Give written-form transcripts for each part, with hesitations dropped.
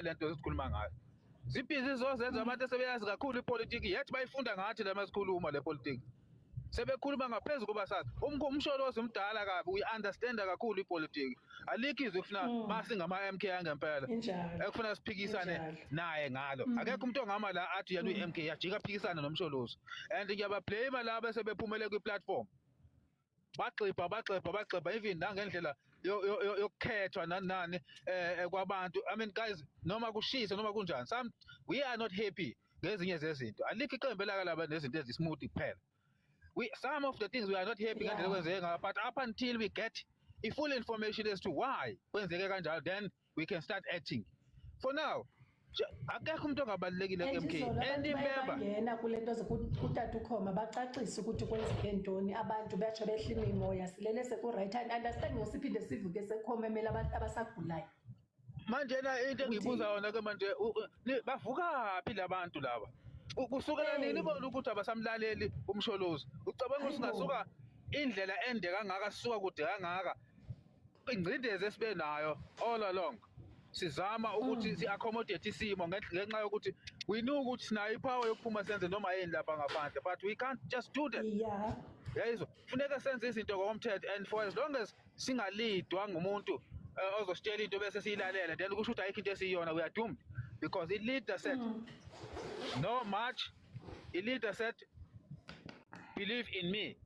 Lento esikhuluma ngayo, zibhizi zozenza abantu esebeyazi kakhulu ipolitiki, yethi bayifunda ngathi la masikhuluma le politiki, sebekhuluma ngaphezu kuba sazi. UMsholozi mdala kabi, uyi-understanda kakhulu ipolitiki. Alikho izwi kufuna masingama-MK angempela ekufuna siphikisane naye ngalo. Akekho umuntu ongama la athi yena uyi-MK, yajika aphikisane noMsholozi. And ngiyabablame laba esebephumele kwi-platform, bagxibha, bagxibha, bagxibha, even nangendlela yokukhethwa nani nani kwabantu. I mean, guys, noma kushisa noma kunjani, some we are not happy ngezinye zezinto. Alikho iqembu elaka nezinto ezismooth kuphela. We, some of the things we are not happy ngendlela kwenzeke ngayo, but up until we get i full information as to why kwenzeke kanjalo, then we can start acting. For now, akekho umuntu ongabalulekile ku-MK. And member kule nto kutata ukhoma bacacise ukuthi kwenzeke ntoni. Abantu batsho behla imimoya, silele seku-right and understand, ngosiphinde sivuke sekhomemela abantu abasagulayo. Manje na into engibuza yona ke manje, bavukaphi labantu laba? Kusukela nini bona ukuthi abasamlaleli uMsholozi? Ucabanga ukuthi singasuka indlela ende kangaka, sisuka kude kangaka, ingcindezi esibe nayo all along, sizama ukuthi si-accommodate isimo ngenxa yokuthi we know ukuthi sinayo ipower yokuphuma senze noma yini lapha ngaphandle, but we can't just do that. Yayizwa, funeka senze izinto ngokomthetho, and for as long as singalidwa ngumuntu ozositshela into bese siyilalele, then kusho ukuthi ayikho into esiyiyona. We are doomed, because i-leader said no march, i-leader said, "Believe in me,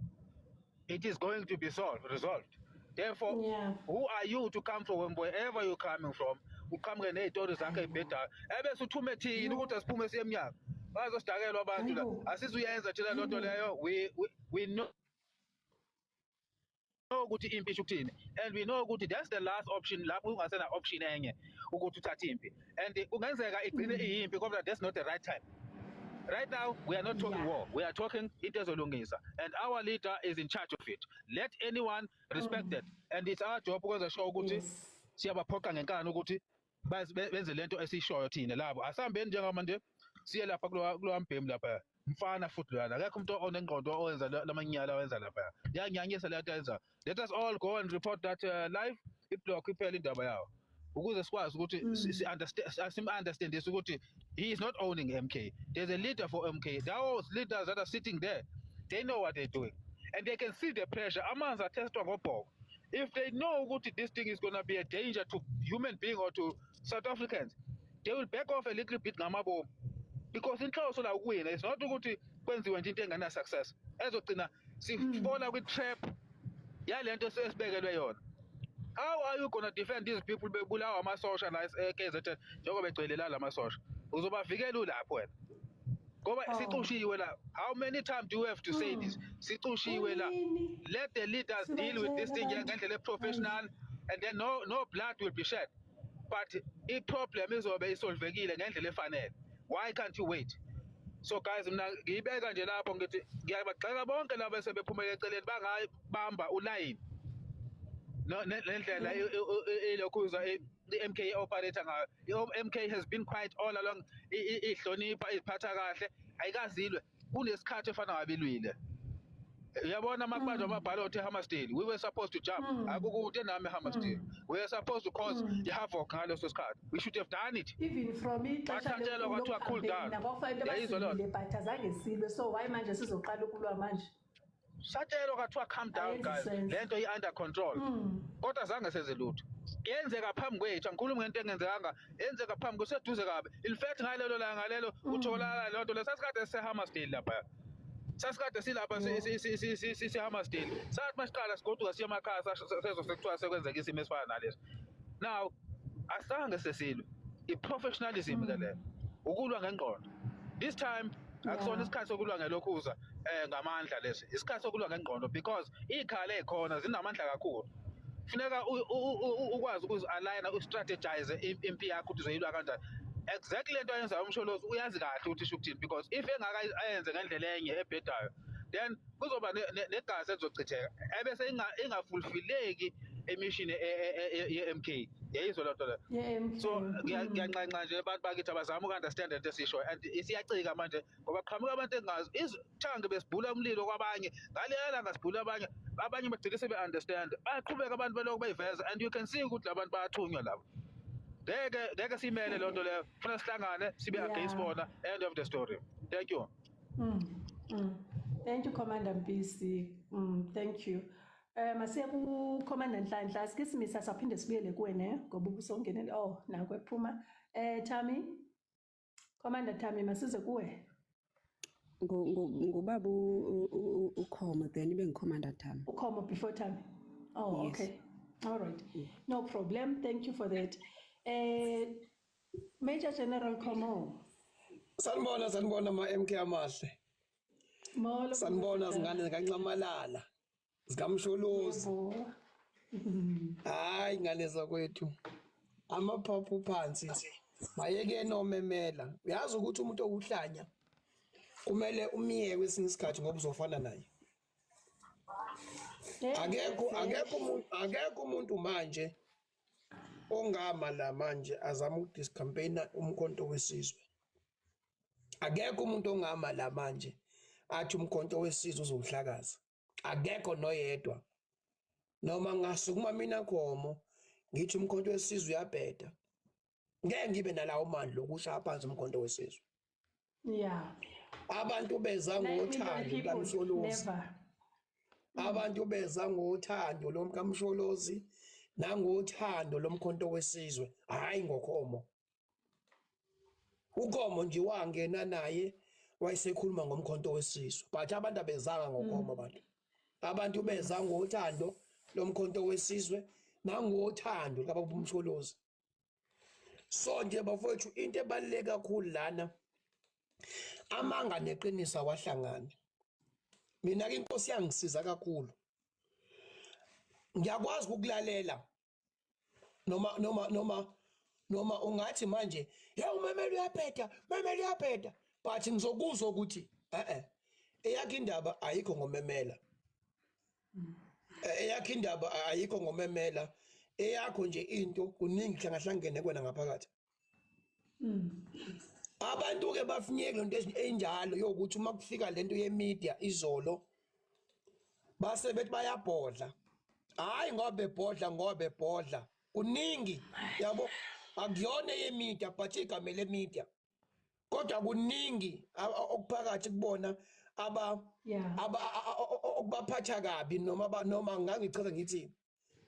it is going to be solved, resolved." Therefore, who are you to come from wherever you're coming from, uqhamuke ney'tori zakho ey'bhedayo, ebese uthume thina ukuthi asiphume siye emnyango, bazosidakelwa abantu la? Asizuyenza thina loo nto leyo. We know ukuthi impi isho ukuthini, and we know ukuthi that's the last option, lapho ungasena option enye ukuthi uthathe impi, and kungenzeka igcine iyimpi, kodwa that's not the right time. Right now we are not talking war, we are talking into ezolungisa, and our leader is in charge of it. Let anyone respect that, and it's our job ukwenza sure ukuthi siyabaphoqa ngenkani ukuthi benze lento esiyishoyo thina. Labo asihambeni njengamanje siye lapha kulowa mbhemu lapha, mfana futhi loyana. Akekho umuntu onengqondo owenza lamanyala awenza lapha, yangiyanyisa le nto ayenza. Let us all go and report that live iblock iphela indaba yawo, ukuze sikwazi ukuthi si understand, sim understand ukuthi he is not owning MK. There's a leader for MK. Those leaders that are sitting there, they know what they're doing and they can see the pressure. Amanzi atestwa ngobhoko. If they know ukuthi this thing is going to be a danger to human being or to South Africans, they will back off a little bit ngamabomu, because inhloso la ukuwina. It's not ukuthi kwenziwe nje into engana success ezogcina sifola kwi-trap yalento esibekelwe yona. How are you gonna defend these people bebulawa amasosha la e-KZN, njengoba begcwele la lamasosha? Uzobavikela ulapho wena, ngoba sicushiwe la? How many times do you have to say this? Sicushiwe la. Kunini? Let the leaders deal with this thing Sibatshela abantu. Ngendlela e-professional, and then no blood will be shed, but i-problem izobe isolvekile ngendlela efanele. Why can't you wait? So guys, mina ngiyibeka nje lapho, ngithi ngiyabagxeka bonke laba esebephumele eceleni, bangayibamba ulayini no nendlela ilokhuza i-MK operator ngayo. I-MK has been quiet all along, ihlonipha, iziphatha kahle, ayikazilwe. Kunesikhathi efana ngabe ilwile. Uyabona, makubanjwa amabhalothi eHammarsdale, we were supposed to jump. Akukude nami eHammarsdale. We were supposed to cause i-havoc ngaleso sikhathi. We should have done it. Even from ixesha Bathatshelwa, kwathiwa cool down. Nabafanele Yayizwa loo nto. basilile, but azange silwe, so why manje sizoqala ukulwa manje? Satshelwa, kwathiwa calm down, Ayenzi guys, sense. lento i-under control, kodwa zange senze lutho. Yenzeka phambi kwethu, angikhulumi ngento engenzekanga, yenzeka phambi kwethu, seduze kabi. In fact, ngalelo la ngalelo kutholakala leyo nto le, sasikade siseHammarsdale lapha, sasikade silapha siseHammarsdale. Sathi masiqala sigoduka siye emakhaya, sezwa sekuthiwa sekwenzeka isimo esifana naleso. Now asange sesilwe. I-professionalism ke leyo, ukulwa ngengqondo. This time akusona isikhathi sokulwa ngelokhuza ngamandla, lesi isikhathi sokulwa ngengqondo, because iy'khala ey'khona zinamandla kakhulu. Funeka ukwazi ukuzi-aligna, ustrategize impi yakho ukuthi uzoyilwa kanjani. Exactly lento ayenzayo uMsholozi, uyazi kahle ukuthi isho ukuthini, because if engaka ayenze ngendlela enye ebhedayo, then kuzoba negazi elizochitheka, ebese ingafulfileki emission ye-MK. Yayizwa loo nto leyo? Ye-MK. So ngiyanxanxa nje abantu bakithi abazama uku-understand lento esishoyo, and isiyacika manje ngoba qhamuka abantu engazi izithangi besibhula umlilo kwabanye ngaleya langa, sibhula abanye, abanye bagcine sebe-understand, bayaqhubeka abantu belokhu beyiveza, and you can see ukuthi labantu bayathunywa labo. Ngeke simele loo nto leyo. Funa sihlangane sibe against bona. End of the story. Thank you. Thank you, Commander Mpisi. Thank you. Masiye ku Commander Nhlanhla, sike simisa saphinde sibuyele kuwe ne ngoba ubusongenele, oh, nakho ephuma. Tami, Commander Tami, masize kuwe. Ngubaba uKhomo, then ibe ngiCommander Thami. UKhomo before Tami. Oh, Yes. okay. All right. No problem. Thank you for that. Major General Khomo. Sanibona, sanibona ma MK amahle. Molo. Sanibona zingane zikaNxamalala. ZikaMsholozi. Yebo. Hayi, ngane zakwethu. Amaphaphu phansi. Mayeke nomemela. Uyazi ukuthi umuntu okuhlanya kumele umiyeke kwesinye isikhathi ngoba uzofana naye. Akekho umuntu manje ongama la manje azama ukudiscampaigna uMkhonto weSizwe. Akekho umuntu ongama la manje athi uMkhonto weSizwe uzowuhlakaza. Akekho noyedwa. Noma ngasukuma mina Khomo ngithi uMkhonto weSizwe uyabheda, ngeke ngibe nalawo mandla okushaya phansi uMkhonto weSizwe. Abantu beza ngothando lukaMsholozi. Never. Abantu beza ngothando lomkaMsholozi nangothando lomkhonto weSizwe, hayi ngoKhomo. UKhomo nje wangena naye wayesekhuluma ngomkhonto weSizwe, but abantu abezanga ngoKhomo. Abantu beza ngothando lomkhonto weSizwe nangothando likababa uMsholozi. So nje bafowethu, into ebaluleke kakhulu lana, amanga neqiniso awahlangani. Mina ke, inkosi yangisiza kakhulu, ngiyakwazi ukulalela noma ungathi manje, "Hey, umemeli uyabheda, memeli uyabheda," but ngizokuzwa ukuthi eyakhe indaba ayikho ngomemela. Eyakhe indaba ayikho ngomemela. Eyakho nje into kuningi hlangahlangene kwena ngaphakathi. Abantu ke bafinyeke lento enjalo yokuthi uma kufika lento yemedia izolo base bethi bayabhodla. Hayi, ngoba bebhodla, ngoba bebhodla kuningi, yabo, akuyona yemedia, but igama lemedia, kodwa kuningi okuphakathi kubona aba aba okubaphatha kabi noma ngangichaza ngithi,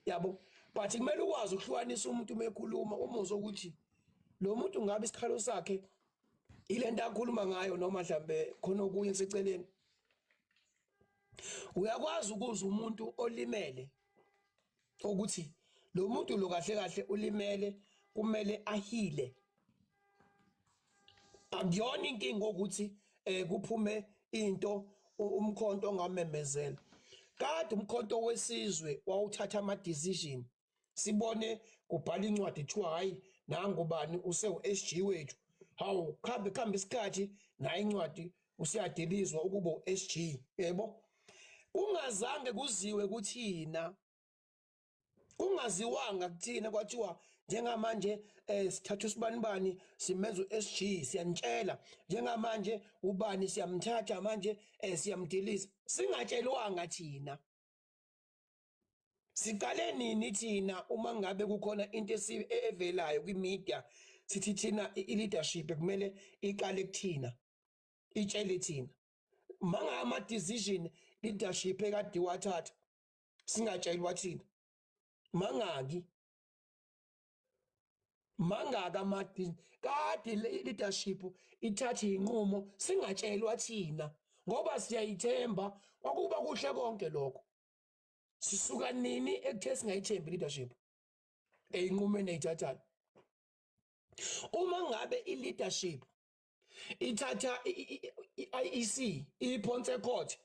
yabo, but kumele ukwazi ukuhlukanisa umuntu uma ekhuluma, umuzwe ukuthi lo muntu ngabe isikhalo sakhe ilento akhuluma ngayo noma mhlambe khona okunye kuseceleni. Uyakwazi ukuzwa umuntu olimele ukuthi lo muntu lo kahle kahle ulimele, kumele ahile. Akuyona inkinga ukuthi kuphume into umkhonto ongamemezela. Kade umkhonto weSizwe wawuthatha ama decision, sibone kubhala incwadi kuthiwa, "Hayi, nangu bani usewu SG wethu." Hawu, khambe khambe isikhathi, nayi incwadi, usiyadilizwa ukuba uSG, yebo, kungazange kuziwe kuthina, kungaziwanga kuthina, kwathiwa njengamanje sithatha usibanibani simenza uSG, siyanitshela njengamanje ubani siyamthatha manje siyamdiliza, singatshelwanga thina. Siqale nini thina uma ngabe kukhona into evelayo kwimedia sithi thina i-leadership kumele iqale kuthina, itshele thina manga ama decision leadership ekade wathatha singatshelwa thina? Mangaki, mangaka ama kade leadership ithatha inqumo singatshelwa thina ngoba siyayithemba? Kwakuba kuhle konke lokho. Sisuka nini ekuthe singayithembi leadership eyinqumeni eyithathayo? Uma ngabe i-leadership ithatha i-IEC iphonse court,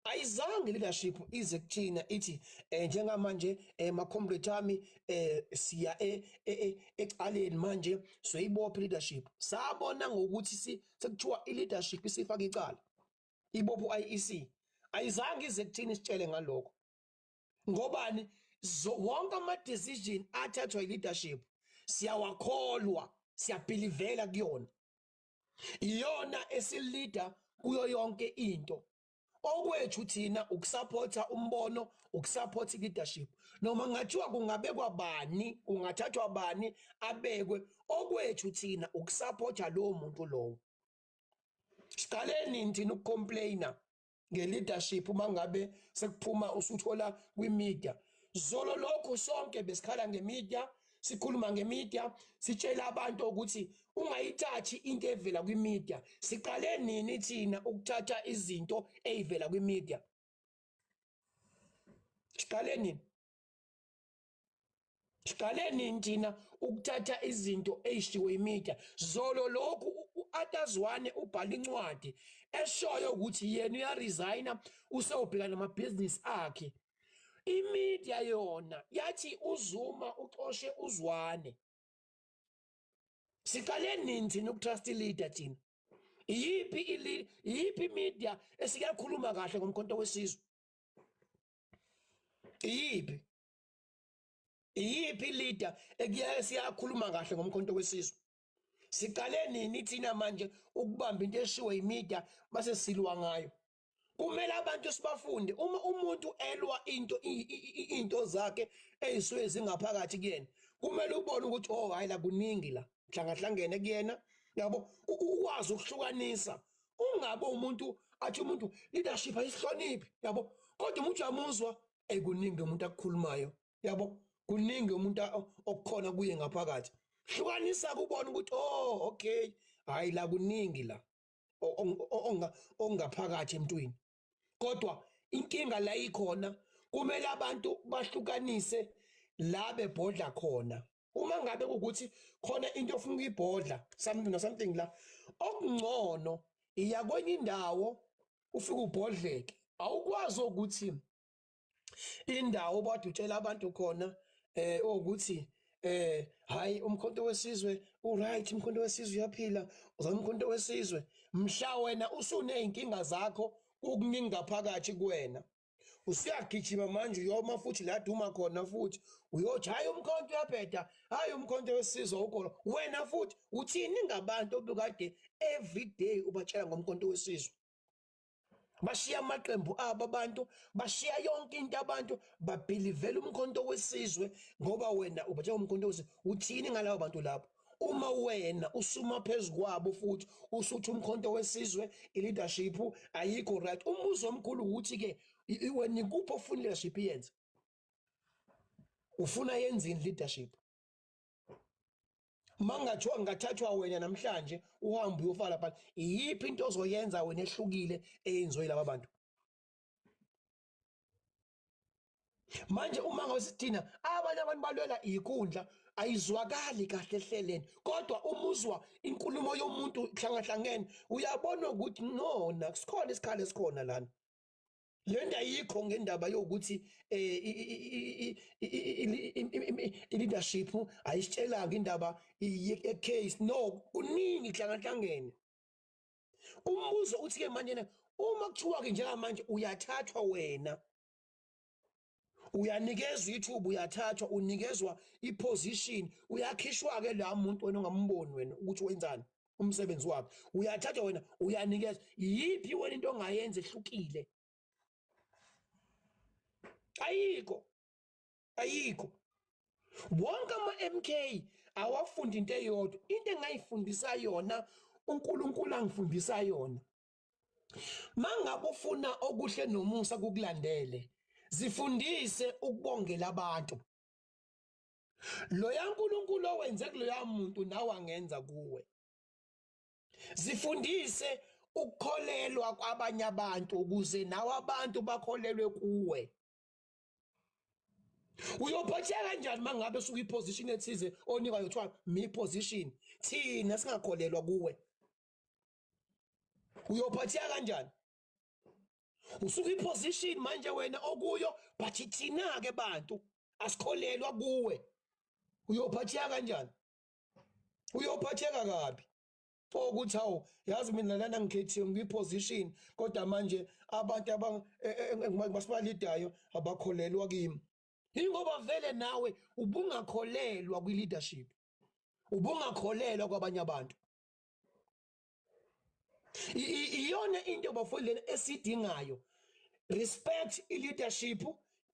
ayizange leadership ize kuthina ithi njengamanje ma comrade ami, siya ecaleni manje, soyibopha leadership. Sabona ngokuthi sekuthiwa i-leadership isifaka icala, ibopha u-IEC. Ayizange ize kuthina isitshele ngalokho. Ngobani? Wonke ama decision athathwa i-leadership siyawakholwa, siyabelievela kuyona, iyona esileader kuyo yonke into. Okwethu thina ukusupporta umbono, ukusupport leadership. Noma ngathiwa kungabekwa bani, kungathathwa bani abekwe, okwethu thina ukusupporta lowo muntu lowo. Siqale nini thina ukucomplaina nge-leadership uma ngabe sekuphuma usuthola kwi-media? Zolo lokhu sonke besikhala nge-media, sikhuluma nge-media, sitshela abantu ukuthi ungayithathi into evela kwi-media. Siqale nini thina ukuthatha izinto ey'vela kwi-media? Siqale nini? Siqale nini thina ukuthatha izinto ey'shiwo i-media? Zolo lokhu u-Arthur Zwane ubhala incwadi eshoyo ukuthi yena uyaresigna, usewubheka namabhizinisi akhe. I-media yona yathi uZuma uxoshe uZwane. Siqale nini thina ukutrust leader thina? Iyiphi media esikakhuluma kahle ngomkhonto wesizwe? Iyiphi leader ekuye siyakhuluma kahle ngomkhonto wesizwe? Siqale nini thina manje ukubamba into eshiwo yimedia base silwa ngayo? Kumele abantu sibafunde. Uma umuntu elwa into into zakhe ezisuke zingaphakathi kuyena, kumele ubone ukuthi oh hayi, la kuningi, la hlangahlangene kuyena, yabo. Ukwazi ukuhlukanisa, ungabe umuntu athi umuntu leadership ayisihloniphi, yabo, kodwa umuntu uyamuzwa ekuningi umuntu akukhulumayo, yabo, kuningi umuntu okukhona kuye ngaphakathi. Hlukanisa kubona ukuthi oh okay, hayi, la kuningi la ongaphakathi emntwini. Kodwa inkinga la ikhona, kumele abantu bahlukanise la bebhodla khona. Uma ngabe kukuthi khona into ofuna ukuyibhodla, something or something la okungcono, iya kwenye indawo ufike ubhodleke. Awukwazi ukuthi indawo bade utshela abantu khona ukuthi hayi, umkhonto wesizwe uright, umkhonto wesizwe uyaphila, uzama umkhonto wesizwe, mhla wena usuneyinkinga zakho kukuningi ngaphakathi kuwena, usuyagijima manje uyoma futhi la duma khona, futhi uyothi hayi, umkhonto uyabheda, hayi, umkhonto wesizwe ukhona. Wena futhi uthini ngabantu obukade every day ubatshela ngomkhonto wesizwe? Bashiya amaqembu abo abantu, bashiya yonke into abantu, babelievela umkhonto wesizwe ngoba wena ubatshela umkhonto wesizwe. Uthini ngalabo bantu lapho uma wena usuma phezu kwabo futhi usuthi umkhonto wesizwe, i-leadership ayikho right? Umbuzo omkhulu ukuthi ke wena ikuphi ofuna leadership iyenze? Ufuna yenzini leadership? Mangathiwa ngathathwa wena namhlanje uhambe uyofaka lapha, iyiphi into ozoyenza wena ehlukile eyenziwe laba bantu manje? Uma ngabe sithina abanye abantu balwela ikhundla, ayizwakali kahle ehleleni, kodwa umuzwa inkulumo yomuntu hlangahlangene, uyabona ukuthi nona sikhona isikhala esikhona lana. Le nto ayikho ngendaba yokuthi i-leadership ayisitshelanga indaba ye-case. No, kuningi hlangahlangene. Umbuzo uthi ke manje, uma kuthiwa ke njengamanje uyathathwa wena, uyanikezwa ithuba, uyathathwa, unikezwa iposition, uyakhishwa ke la muntu wena ongamboni wena ukuthi wenzani umsebenzi wakhe, uyathathwa wena, uyanikezwa, yiphi wena into ongayenza ehlukile? Ayikho, ayikho. Wonke ama-MK awafundi into eyodwa. Into engayifundisa yona uNkulunkulu, angifundisa yona, mangabe ufuna okuhle nomusa kukulandele, zifundise ukubongela abantu. Loya uNkulunkulu owenze kuloya muntu nawe angenza kuwe. Zifundise ukukholelwa kwabanye abantu ukuze nawe abantu bakholelwe kuwe. Uyophatheka kanjani mangabe usuka iposition ethize onikwa yothiwa mi position, thina singakholelwa kuwe? Uyophatheka kanjani? Usuka iposition manje wena okuyo, but thina ke bantu asikholelwa kuwe. Uyophatheka kanjani? Uyophatheka kabi ukuthi hawu, yazi mina lana ngikhethiwe, ngikwi-position, kodwa manje abantu abasibalidayo abakholelwa kimi. Ingoba vele nawe ubungakholelwa kwi-leadership, ubungakholelwa kwabanye abantu. Iyona into bafowethu lena esidingayo. Respect i-leadership,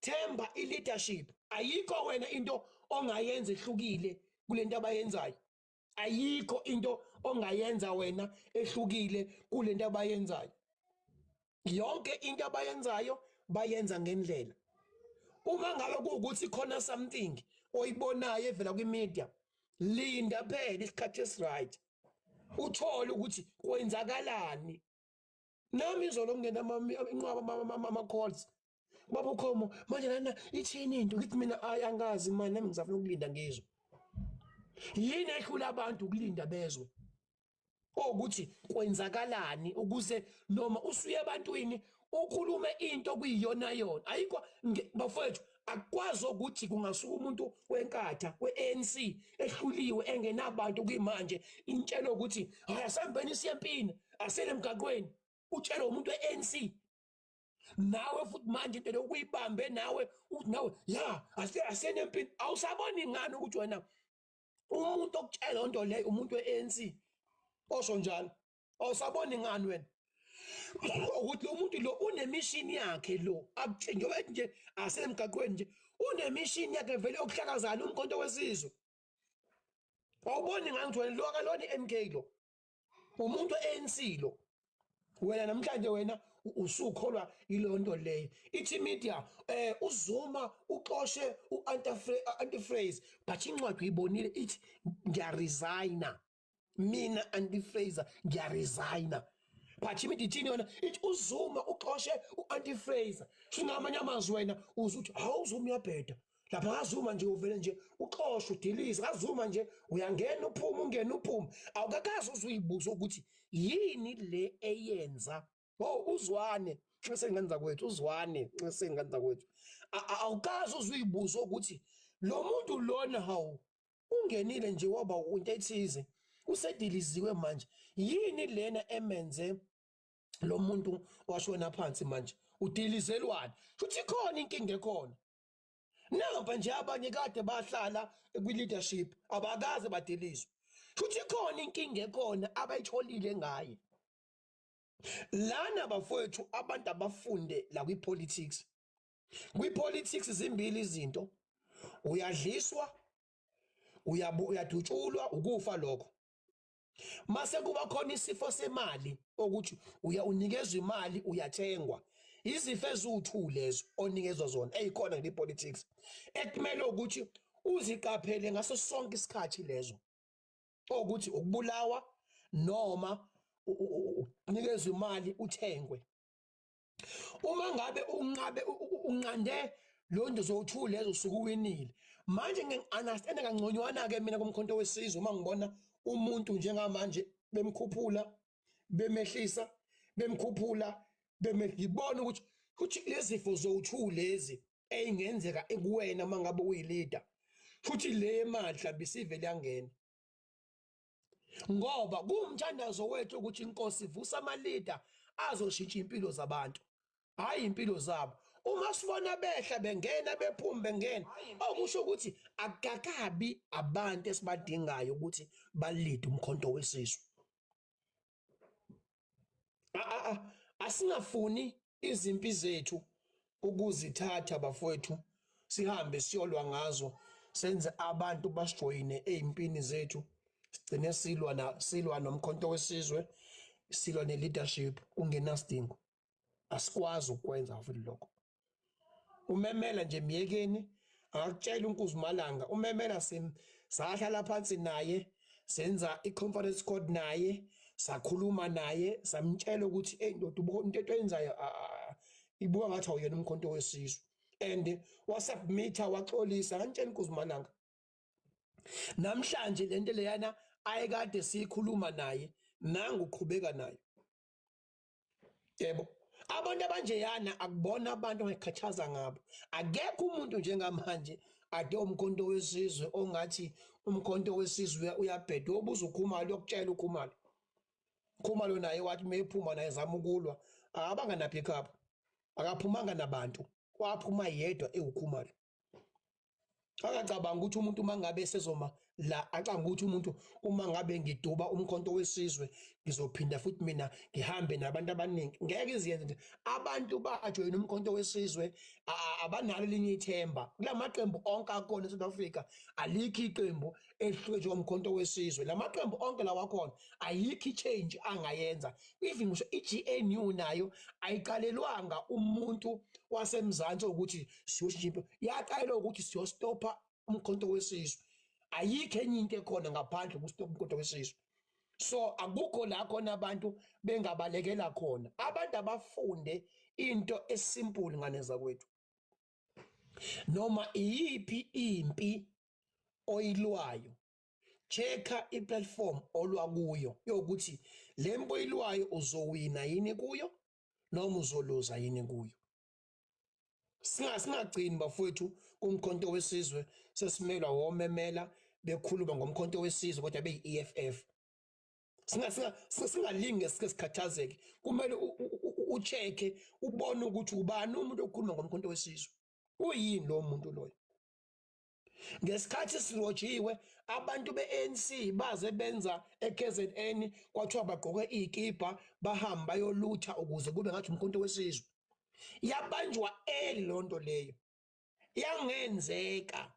themba i-leadership. Ayikho wena into ongayenza ehlukile kulento abayenzayo. Ayikho into ongayenza wena ehlukile kulento abayenzayo. Yonke into abayenzayo bayenza ngendlela. Uma ngabe kuwukuthi khona something oyibonayo evela kwi-media, linda phela isikhathi esiright, uthole ukuthi kwenzakalani. Nami izolo kungena inqwaba ama-calls, baba uKhomo, manje lana ithini into? Ngithi mina ayi, angazi mani, nami ngisafuna ukulinda ngizwe. Yini ehlula abantu ukulinda bezwe ukuthi kwenzakalani, ukuze noma usuye ebantwini ukhulume into kuyiyona yona? Ayikho bafowethu, akukwazi ukuthi kungasuka umuntu weNkatha, we-ANC ehluliwe, engenabantu kuyimanje, intshelo ukuthi hayi, asihambeni siye empini, asele emgaqweni. Utshele umuntu we-ANC, nawe futhi manje into lokuyibambe nawe, uthi nawe ya, asene empini. Awusaboni ngani ukuthi wena umuntu okutshela into leyo umuntu we-ANC osho njalo? Awusaboni ngani wena ukuthi lo muntu lo unemishini yakhe lo njengoba ethi nje asemgaqweni nje, unemishini yakhe vele yokuhlakazana uMkhonto weSizwe? Awuboni ngani ukuthi wena lo akalona i-MK, lo umuntu we-ANC lo? Wena namhlanje wena usukholwa yilonto leyo. Ithi media uZuma uxoshe u-Anti Fraser, but incwadi uyibonile, ithi ngiyaresigna mina Anti Fraser, ngiyaresigna. But imithi ithini yona? Ithi uZuma uxoshe u-Anti Fraser. Singamanye amazwi, wena uzuthi hawu, uZuma uyabheda lapha kaZuma nje, uvele nje uxoshe, udilize kaZuma nje, uyangena uphuma, ungena uphuma. Awukakazi uzuyibuza ukuthi yini le eyenza. Oh, uzwane nxese kwethu, uzwane nxese kwethu. Awukazi uzuyibuza ukuthi lo muntu lona, hawu, ungenile nje waba into ethize, usediliziwe manje, yini lena emenze lo muntu washona phansi manje, udilizelwane? Futhi ikhona inkinga ekhona. Nampa nje abanye kade bahlala kwi-leadership, abakaze badilizwe. Futhi ikhona inkinga ekhona abayitholile ngaye lana. Bafowethu, abantu abafunde la kwi-politics. Kwi-politics zimbili izinto: uyadliswa, uyadutshulwa, ukufa lokho. Mase kuba khona isifo semali, ukuthi uya unikezwa imali, uyathengwa. Izifo eziwu-2 lezo onikezwa zona eyikhona kwi-politics, ekumele ukuthi uziqaphele ngaso sonke isikhathi lezo, ukuthi ukubulawa noma unikezwa imali, uthengwe. Uma ngabe unqabe, unqande lo nto zowu-2 lezo, usuke uwinile. Manje ngi-understand kangconywana-ke mina kuMkhonto weSizwe uma ngibona umuntu njengamanje bemkhuphula, bemehlisa, bemkhuphula, ngibona ukuthi lezi zifo zowu-2 lezi ey'ngenzeka ekuwena uma ngabe uyi-leader, futhi le yemali mhlawumbe isivele yangena, ngoba kuwumthandazo wethu ukuthi inkosi ivusa ama-leader azoshintsha impilo zabantu, hayi impilo zabo. Uma sibona behla, bengena, bephuma, bengena, okusho ukuthi akukakabi abantu esibadingayo ukuthi balide uMkhonto weSizwe. Asingafuni izimpi zethu ukuzithatha bafowethu, sihambe siyolwa ngazo, senze abantu basijoyine ey'mpini zethu, sigcine silwa na silwa noMkhonto weSizwe, silwa ne-leadership kungenasidingo. Asikwazi ukwenza futhi lokho. Umemela nje, miyekeni akakutshela uNkuzimalanga. Umemela sim sahlala phansi naye, senza i-conference call naye, sakhuluma naye, samtshela ukuthi hey ndoda, ubuka into oyenzayo, ibuka ngathi awuyena uMkhonto weSizwe, and wasubmitha, waxolisa. Ngantshela uNkuzimalanga namhlanje lento leyana ayekade siyikhuluma naye, nangu uqhubeka nayo. Yebo, abantu abanjeyana akubona abantu ongakhathaza ngabo. Akekho umuntu njengamanje ade uMkhonto weSizwe ongathi uMkhonto weSizwe uyabheda. Uyobuza uKhumalo, uyokutshela uKhumalo. Khumalo naye wathi mephuma naye zama ukulwa, akabanga na pick up, akaphumanga nabantu, waphuma yedwa ewuKhumalo. Akacabanga ukuthi umuntu mangabe sezoma La acanga ukuthi umuntu uma ngabe ngiduba umkhonto wesizwe ngizophinda futhi mina ngihambe nabantu abaningi, ngeke iziyenze nje. Abantu bajoyina umkhonto wesizwe abanalo elinye ithemba. Kulamaqembu onke akhona eSouth Africa, alikho iqembu elihluke njengomkhonto wesizwe. Lamaqembu onke lawa akhona, ayikho i-change angayenza. Even ngisho i-GNU nayo ayiqalelwanga umuntu wasemzansi ukuthi siyoshintsha impilo, yaqalelwa ukuthi siyostopha umkhonto wesizwe. Ayikho enye into ekhona ngaphandle kokustopha umkhonto wesizwe. So akukho la khona abantu bengabalekela khona. Abantu abafunde into esimple, ngane zakwethu. Noma iyiphi impi oyilwayo, checka iplatform olwa kuyo yokuthi le mpi oyilwayo uzowina yini kuyo noma uzoluza yini kuyo. Singagcini, bafowethu, kumkhonto wesizwe sesimelwa womemela bekhuluma ngomkhonto wesizwe kodwa beyi-EFF. Singalinge sike sikhathazeke. Kumele ucheck-e ubone ukuthi ubani umuntu okhuluma ngomkhonto wesizwe, uyini lo muntu loyo. Ngesikhathi sirojiwe, abantu be-ANC baze benza e-KZN, kwathiwa bagqoke iy'kibha bahamba bayolutha ukuze kube ngathi umkhonto wesizwe. Yabanjwa early loo nto leyo, yangenzeka.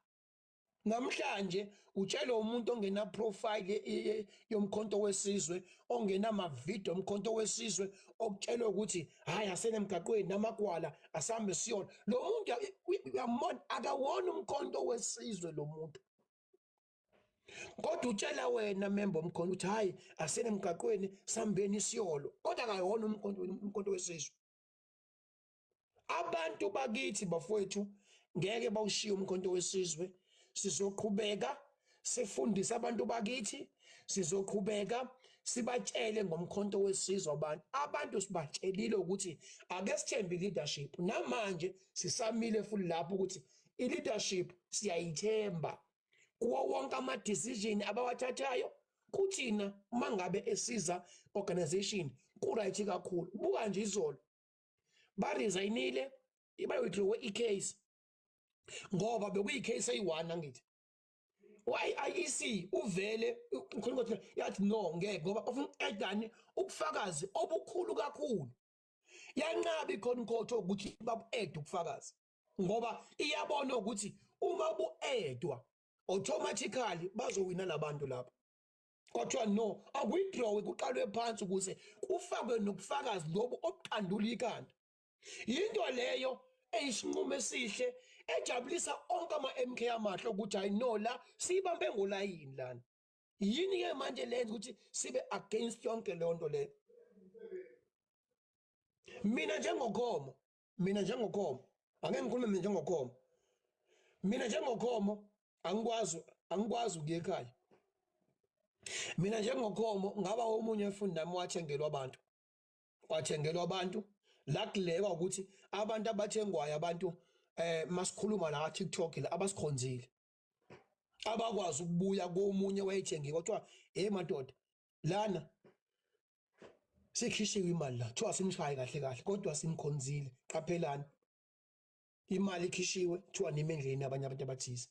Namhlanje utshelwe umuntu ongena profile yomkhonto wesizwe, ongena amavidiyo omkhonto wesizwe, okutshelwe ukuthi hayi, asenemgaqweni namagwala, asambe siyona. Lo muntu uyambona, akawona umkhonto wesizwe lo muntu, kodwa utshela wena member omkhonto ukuthi hayi, asenemgaqweni, sambeni siyolo, kodwa akayona umkhonto wesizwe. Abantu bakithi, bafowethu, ngeke bawushiye umkhonto wesizwe. Sizoqhubeka sifundise abantu bakithi, sizoqhubeka sibatshele ngomkhonto wesizwe abantu. Abantu sibatshelile ukuthi ake sithembe leadership. Namanje sisamile futhi lapho ukuthi i-leadership siyayithemba kuwo wonke ama-decision abawathathayo kuthina uma ngabe esiza organization ku-right kakhulu. Buka nje izolo baresignile, bayi-withdraw i-case ngoba bekuyi-case eyi-one. Angithi i-IEC uvele ukhuluma yathi no, ngeke, ngoba bafuna uku-addani ubufakazi obukhulu kakhulu. Yanqaba iConcourt ukuthi babu-add ubufakazi ngoba iyabona ukuthi uma bu-addwa automatically bazowina labantu lapha. Kwathiwa no, akuwithdraw, kuqalwe phansi ukuze kufakwe nobufakazi lobu obuqandula ikhanda. Yinto leyo eyisinqumo esihle ejabulisa onke ama-MK amahle ukuthi hayi no, la siyibambe ngolayini lana. Yini ke manje lenza ukuthi sibe against yonke leyo nto leyo? Mina njengoKhomo, mina njengoKhomo, angeke ngikhulume. Mina njengoKhomo, mina njengoKhomo angikwazi ukuya ekhaya. Mina njengoKhomo ngaba omunye efundi nami wathengelwa abantu, wathengelwa abantu la kulekwa ukuthi abantu abathengwayo, abantu masikhuluma la TikTok la abasikhonzile, abakwazi ukubuya komunye wayethengiwe, kwathiwa hey madoda, lana sikhishiwe imali la, kuthiwa simshaye kahle kahle kodwa simkhonzile, qaphelani, imali ikhishiwe, kuthiwa nime endleleni abanye abantu abathize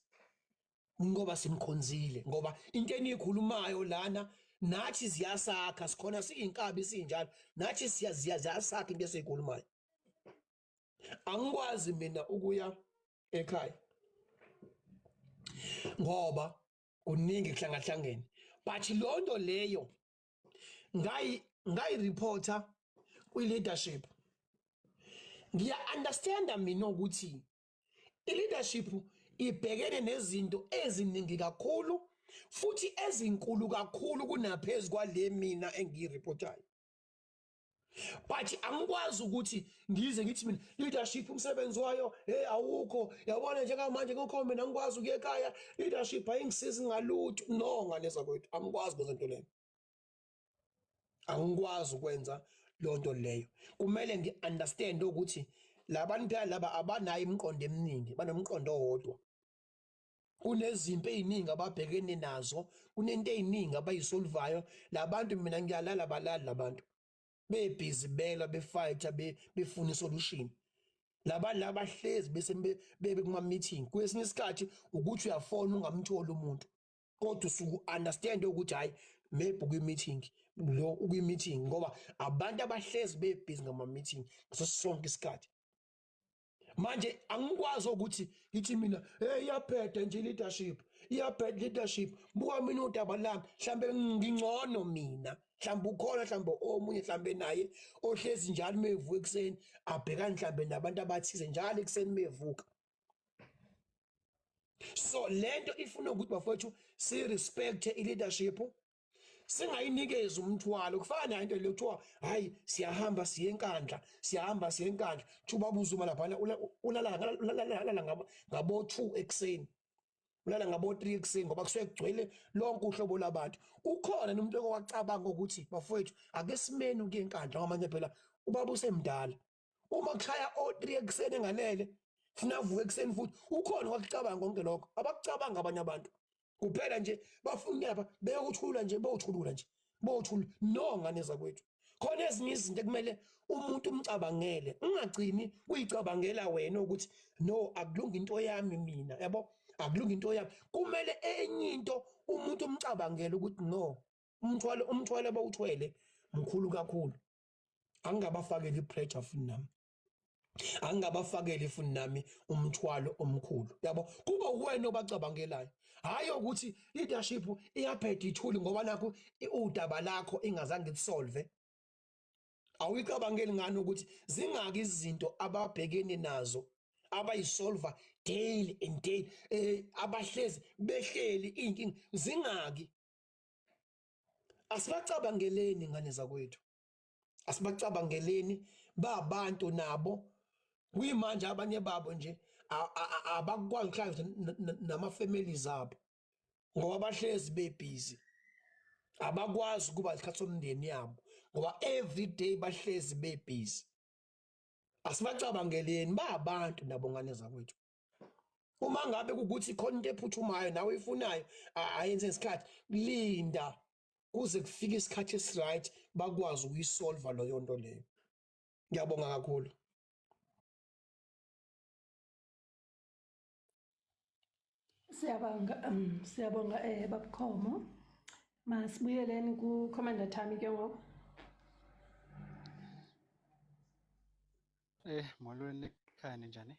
ngoba simkhonzile, ngoba into eniyikhulumayo lana nathi ziyasakha, sikhona siyinkabi sinjalo, nathi siyaziyasakha into esiyikhulumayo. Angikwazi mina ukuya ekhaya ngoba kuningi kuhlangahlangene, but lonto leyo ngayireporta kwi-leadership. Ngiya understanda mina ukuthi i-leadership ibhekene nezinto eziningi kakhulu futhi ezinkulu kakhulu kunaphezulu kwale mina engiyireportayo, but angikwazi ukuthi ngize ngithi mina leadership umsebenzi wayo hey awukho. Yabona, njengamanje ngikho mina angikwazi ukuya ekhaya, leadership ayingisizi ngalutho. No, ngane zakwethu, angikwazi kwenza into leyo, angikwazi ukwenza leyo nto leyo. Kumele ngi-understand ukuthi labantu phela laba abanayo imiqondo eminingi, banomqondo owodwa. Kunezimpi ey'ningi ababhekene nazo, kunento ey'ningi abayisolvayo labantu. Mina ngiyalala, balali labantu, bebhizi belwa, befighter, befuna isolution. Labantu laba bahlezi bese bebe kuma meeting. Kwesinye isikhathi ukuthi uyafona ungamtholi umuntu. Kodwa usuku understand ukuthi hayi, maybe kwi meeting lo, ukwi meeting, ngoba abantu abahlezi be busy ngama meeting ngaso sonke isikhathi. Manje angikwazi ukuthi ngithi mina, hey, iyabheda nje leadership, iyabheda leadership. Buka mina udaba lami, mhlambe ngingcono mina, mhlambe ukhona, mhlambe omunye, mhlambe naye ohlezi njalo mevuka ekuseni abhekane mhlambe nabantu abathize njalo ekuseni mevuka. So lento ifuna ukuthi, bafowethu, si respect i leadership, singayinikezi umthwalo. Kufana nayo into le kuthiwa hayi, siyahamba siye eNkandla, siyahamba siye eNkandla. Kuthiwa ubaba uZuma laphana ulala ngabo 2 ekuseni, ulala ngabo 3 ekuseni, ngoba kusuke kugcwele lonke uhlobo labantu. Ukhona nomuntu owacabanga ukuthi, bafowethu, ake simeni ukuye eNkandla, ngoba manje phela ubaba usemdala, uma kushaya o3 ekuseni engalele, funa avuke ekuseni futhi. Ukhona wakucabanga konke lokho? Abakucabanga abanye abantu kuphela nje bafuna lapha beyokuthula nje, bothulula nje, bothula. No, ngane zakwethu, khona ezinye izinto ekumele umuntu umcabangele, ungagcini kuyicabangela wena ukuthi no, akulungi into yami mina, yabo, akulungi into yami. Kumele enye into umuntu umcabangele ukuthi no, umthwalo abawuthwele mkhulu kakhulu, angingabafakeli ipressure futhi nami, angingabafakeli futhi nami umthwalo omkhulu, yabo. Kuba uwena obacabangelayo, hayi ukuthi leadership iyaphetha ithuli ngoba nakho udaba lakho ingazange isolve. Awuyicabangeli ngani ukuthi zingaki izinto ababhekene nazo abayisolva daily and daily, abahlezi behleli, inkinga zingaki? Asibacabangeleni, ngane zakwethu, asibacabangeleni. Babantu nabo. Kuyimanje abanye babo nje abakwazi ukuhlala nama-families abo ngoba bahlezi bebhizi, abakwazi ukuba isikhathi somndeni yabo ngoba every day bahlezi bebhizi. Asibacabangeleni, babantu nabo, ngane zakwethu. Uma ngabe kukuthi khona into ephuthumayo nawe ifunayo, ayenze ngesikhathi, linda kuze kufike isikhathi esiright, bakwazi ukuyisolva leyo nto leyo. Ngiyabonga kakhulu. Siyabonga, babukhomo. Masibuyeleni ku Commander Thami ke ngoku. Molweni ekhaya, ninjani?